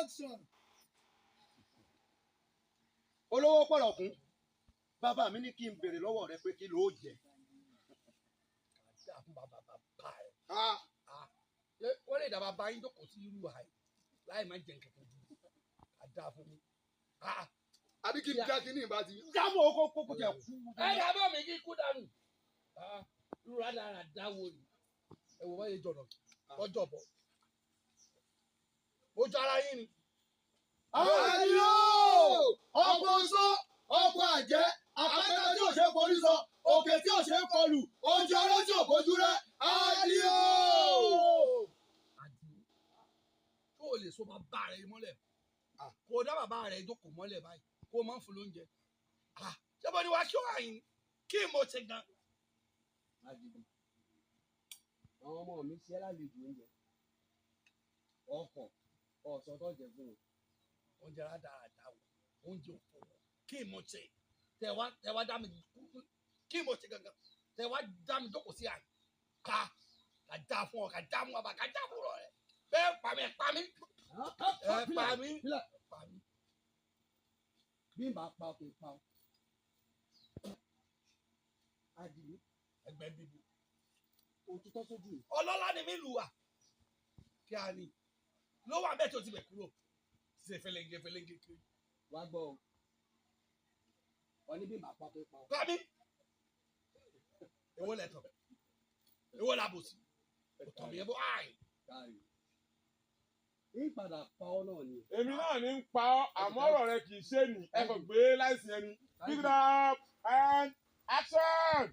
Action. Olówó pọ̀rọ̀kún, bàbá mi ní kí n béèrè lọ́wọ́ rẹ pé kí ló jẹ. Kàdá fún bàbá bàbá ẹ. Wọ́n lè dàbà bá yín jókòó sí irú àì láì má jẹ nǹkan kan jù. Kàdá fún mi. Àbí kí n já kí ní ìbá ti. Jábọ̀ kó kó kó tẹ̀ kú. Ẹ dàbọ̀ mi kí kú dànù. Irú rádaràdá wo ni? Ẹ wò wáyé jọ̀nà lọ́jọ́ bọ̀. Mo jọ ara yín ni. Àdìo! Ọkọ̀ oṣó, ọkọ̀ àjẹ́, àpáta tí ò ṣe é forí sọ, òkè tí ò ṣe é kọlù, oúnjẹ ọlọ́ tí ò bójú rẹ́, Àdìo! Àdìo, tó o lè so bàbá rẹ mọ́lẹ̀, kó o dá bàbá rẹ jókòó mọ́lẹ̀ báyìí, kó o máa ń fún lóúnjẹ. Ṣé mo ní wàá kí ó àyìn kí mo ṣe gan? Àdìgún, àwọn ọmọ mi ṣe lálejò oúnjẹ ọkọ̀ ọ̀sán tó jẹ fún wọn. Oúnjẹ rádaràda wo, oúnjẹ òfò wo, kí mo ṣe? Tẹ wá dá mi, kí mo ṣe gangan? Tẹ wá dá mi jókòó sí àyè ká ká dá fún ọ, ká dá mú ọba, ká dá fún ọ rẹ bẹ́ẹ̀ pa mí, ẹ pa mí, ẹ pa mí, pa mí. Bí n bá pa ọ kì í pa ọ. Àdìgún, ẹgbẹ́ bíbu. Òtítọ́ sójú mi. Ọlọ́lá ni mí lù wá kí a ní ló wà bẹ́ẹ̀ tó ti bẹ̀ kúrò ṣe fẹlẹ́ngẹ fẹlẹ́ngẹ kiri. Wá gbọ́ o, ọ ní bí n bá pa ọ kì í pa ọ. Pa mí. Èwo lẹ̀tọ̀, èwo làbòsí, òtọ̀ mi ẹ bó àì. Káàrí, ń padà pa ọ náà ni. Èmi náà ní ń pa ọ́, àmọ́ ọ̀rọ̀ rẹ kì í ṣe nì, ẹ kò gbé láìsí ẹni. Pick it up and action.